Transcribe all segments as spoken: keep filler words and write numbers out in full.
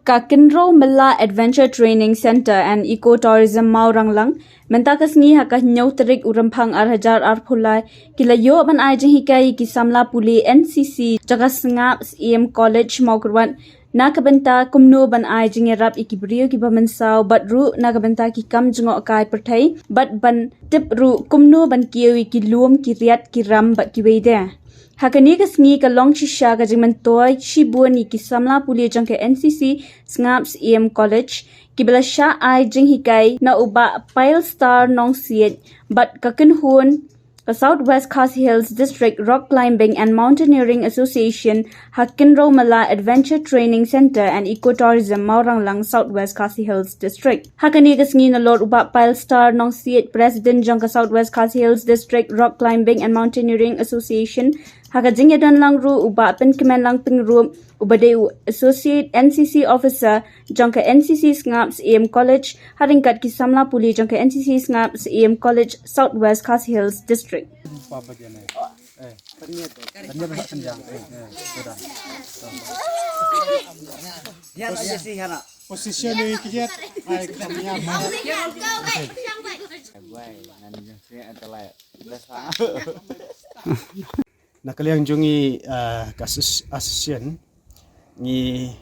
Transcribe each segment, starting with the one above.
Ka Kynrow Mala Adventure Training Centre and Eco Tourism Mawranglang, mynta ka sngi ha ka hynñiew tarik u Rymphang ar hajar arphew lai, ki la ïoh ban ai jinghikai ïa ki samla pule N C C jong ka Sngap Syiem College Mawkyrwat, na ka bynta kumno ban ai jingïarap ïa ki briew kiba mynsaw bad ruh na ka bynta ki kam jngohkai pyrthei bad ban tip ruh kumno ban kiew ïa ki lum, ki riat, ki ram bad kiwei de. Ha kane ka sngi ka long shisha ka jingmyntoi shibun ïa ki samla pule jong ka N C C Sngap Syiem College, kiba la shah ai jinghikai na u Bah Pile Star Nongsiej bad ka kynhun ka South West Khasi Hills District Rock Climbing and Mountaineering Association ha Kynrow Mala Adventure Training Centre and Eco Tourism Mawranglang, South West Khasi Hills District. Ha kane ka sngi nalor u Bah Pile Star Nongsiej, President jong ka South West Khasi Hills District Rock Climbing and Mountaineering Association, ha ka jingïadon lang ruh u Bah Pynkmenlang Pyngrope, uba dei u Associate N C C Officer jong ka N C C Sngap Syiem College, ha ryngkat ki samla pule jong ka N C C Sngap Syiem College, South West Khasi Hills District. Position ni kijet. Ai, kita punya. Na ka liang jong ngi, ah, ka asso-, association, ngi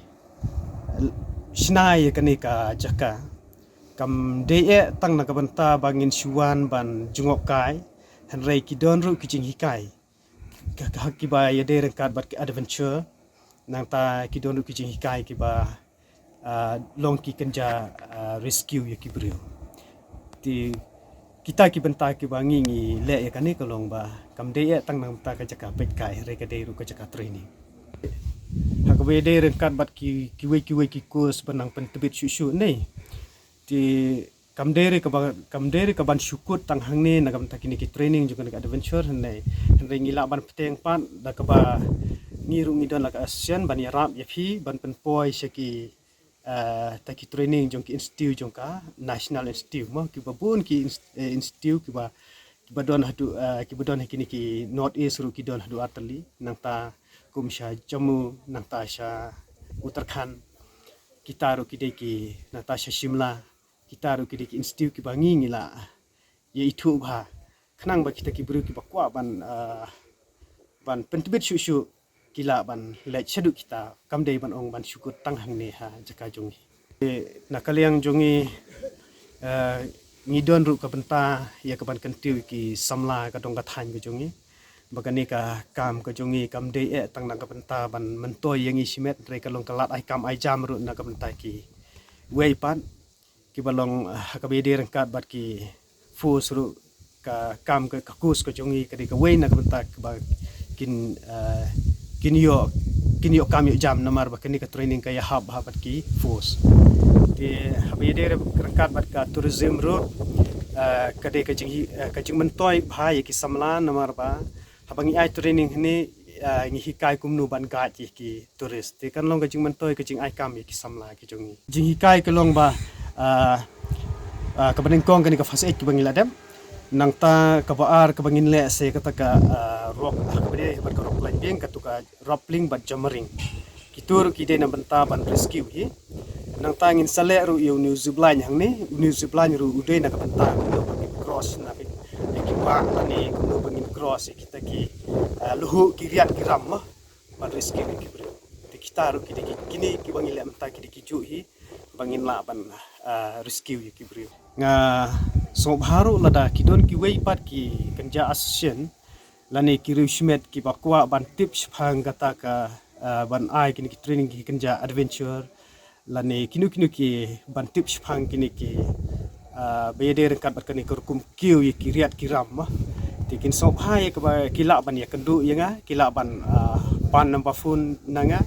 shna ïa kane ka jaka. Kam dei eh tang na ka bynta ba ngin shu wan ban jngohkai, hynrei ki don ruh ki jinghikai ka, ka, kiba ïadei ryngkat bad ki adventure, nangta ki don ruh ki jinghikai kiba, ah, long ki kynja, ah, rescue ïa ki briew. Te kita ki bynta kiba ngi, ngi leh ïa kane ka long ba kam dei eh tang na ka bynta ka jaka peitkai, hynrei ka dei ruh ka jaka training. Ha kaba ïadei ryngkat bad ki, kiwei kiwei ki course ba nang pyntbit shuh shuh ne. Te kam dei re kaba, kam dei re kaban shu kut tang hangne na ka bynta kine ki training jong kane ka adventure hangne. Hynrei ngi lah ban bteng pat da kaba ngi ruh ngi don la ka association ban ïarap ïa phi ban pynpoi sha ki, eh, ta ki training jong ki institute jong ka National Institute mo, kiba bun ki ins-, eh, institute kiba, kiba don haduh, eh, kiba don ha kine ki North East ruh ki don haduh artylli, nangta kum sha Jammu, nangta sha Uttarakhand, kita ruh ki dei ki, nangta sha Shimla, kita ruh ki dei ki institute kiba ngi ngi lah ïa ithuh bha. Khnang ba kita ki briew kiba kwah ban, ah, ban pyntbit shuh shuh ki lah ban leit shaduh kita, kam dei ban ong ban shu kut tang hangne ha jaka jong ngi. Eh, na ka liang jong ngi, eh, ngi don ruh ka bynta ïa kaban kyntiew ki samla ka dong ka thaiñ ka jong ngi. Ba kane ka kam ka jong ngi kam dei eh tang na ka bynta ban myntoi ïa ngi shimet, hynrei ka long ka lad ai kam ai jam ruh na ka bynta kiwei pat kiba long, ah, ha kaba ïadei ryngkat bad ki force ruh, ka kam ka, ka course ka jong ngi ka dei kawei na ka bynta kaba kin, ah, kin ïoh, kin ïoh kam ïoh jam namar ba kane ka training ka ïahap bha bad ki force. Te haba ïadei ryngkat bad ka tourism ruh, ah, ka dei ka jing, ah, ka jingmyntoi bha ïa ki samla namar ba haba ngi ai training hangne, ah, ngi hikai kumno ban guide ïa ki tourist. Te kan long ka jingmyntoi ka jingai kam ïa ki samla ki jong ngi. Jinghikai ka long ba, ah, ah, kaba nyngkong kane ka first aid kaba ngi la dep. Nangta kaba ar kaba ngin leh se kata ka, ah, rock, ah, kaba dei bad ka rock climbing, katu ka rappelling bad jumping. Kitu ruh ki dei na bynta ban rescue hi. Nangta ngin sa leh ruh ïa une u zipline hangne, une u zipline ruh u dei na ka bynta kumno ba ngin cross na ki, ïa ki bah lane kumno ba ngin cross ïa kita ki, ah, luhuh ki riat ki ram mo. Ban rescue ïa ki briew. Te kita ruh ki dei ki, kine kiba ngi leh mynta ki dei kijuh hi ba ngin lah ban, ah, rescue ïa ki briew. Nga sngewbha ruh lada ki don kiwei pat ki kynja association lane ki riewshimet kiba kwah ban tip shaphang kata ka, ah, ban ai kine ki training ki kynja adventure lane kino kino ki ban tip shaphang kine ki, ah, ba ïadei ryngkat bad kane ka rukom kiew ïa ki riat ki ram mo. Te kin sngewbha ïa kaba ki lah ban ïakynduh ïa nga, ki lah ban, ah, pan number phone na nga,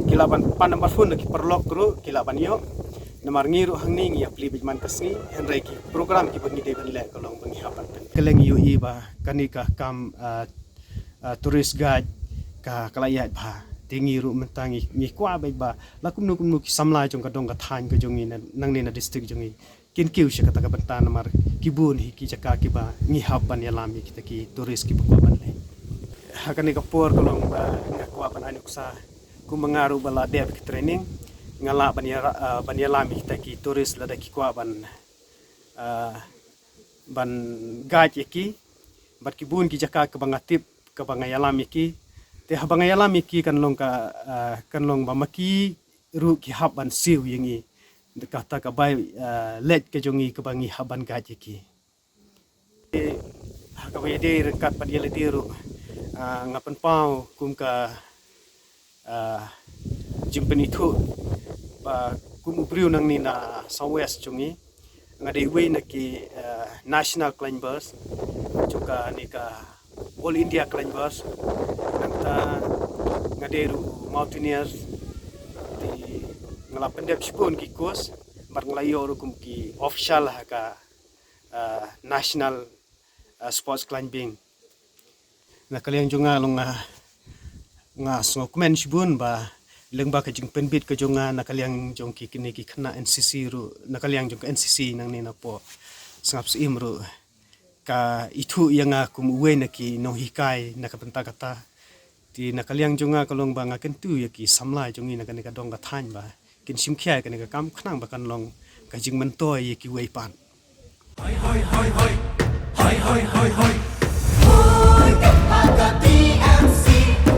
ki lah ban pan number phone na ki paralok ruh ki lah ban ïoh. Namar ngi ruh hangne ngi ïaplie beit man ka sngi, hynrei ki program kiba ngi dei ban leh ka long ba ngi hap ban pyn. Ka leng ïohi ba kane ka kam, ah, ah, tourist guide ka, ka la ïaid bha. Te ngi ruh mynta ngi, ngi kwah beit ba la kumno kumno ki samla jong ka dong ka thaiñ ka jong ngi na, nangne na district jong ngi kin kiew sha kata ka bynta namar ki bun hi ki jaka kiba ngi hap ban ïalam ïa kita ki tourist kiba kwah ban leit. Ha kane ka por ka long ba nga kwah ban ai nuksa kumba nga ruh ba la dep ki training. nga lah ban ïa, ah, ban ïalam ïa kita ki tourist lada ki kwah ban, ah, ban guide ïa ki. Bad ki bun ki jaka kaba nga tip kaba nga ïalam ïa ki. Te haba nga ïalam ïa ki kan long ka, ah, kan long ba ma ki ruh ki hap ban siew ïa ngi. Kata ka bai, ah, leit ka jong ngi kaba ngi hap ban guide ïa ki. Ha kaba ïadei ryngkat bad ïa lade ruh, ah, nga pynpaw kum ka, ah, jingpynithuh ba kum u briew nangne na South West jong ngi, nga dei uwei na ki, ah, national climbers jong kane ka All India climbers. Nangta nga dei ruh mountaineers. Te nga la pyndep shibun ki course bad nga la ïoh ruh kum ki official ha ka, ah, national, ah, sports climbing. Na ka liang jong nga long nga, nga sngewkmen shibun ba lyngba ka jingpynbit ka jong nga na ka liang jong ki kine ki khynnah N C C ruh, na ka liang jong ka N C C nangne na Pohsngap Syiem ruh ka ithuh ïa nga kum uwei na ki nonghikai. Na ka bynta kata, te na ka liang jong nga ka long ba nga kyntu ïa ki samla jong ngi na kane ka dong ka thaiñ ba kin shim khia ïa kane ka kam khnang ba kan long ka jingmyntoi ïa kiwei pat. Hoi, hoi, hoi, hoi. Hoi, hoi, hoi, hoi. Hoi, ka paka T M C.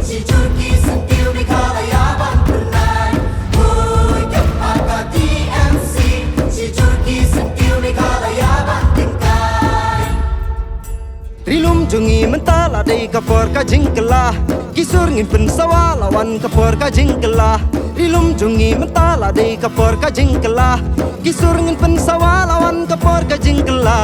Shi jur ki syntiew Meghalaya ban pynlai. Hoi, ka paka T M C. Shi jur ki syntiew Meghalaya ban pynkai. Ri lum jong ngi mynta la dei ka por ka jingkylla. Ki sur ngin pynsawa la wan ka por ka jingkylla. Ri lum jong ngi mynta la dei ka por ka jingkylla. Ki sur ngin pynsawa la wan ka por ka jingkylla.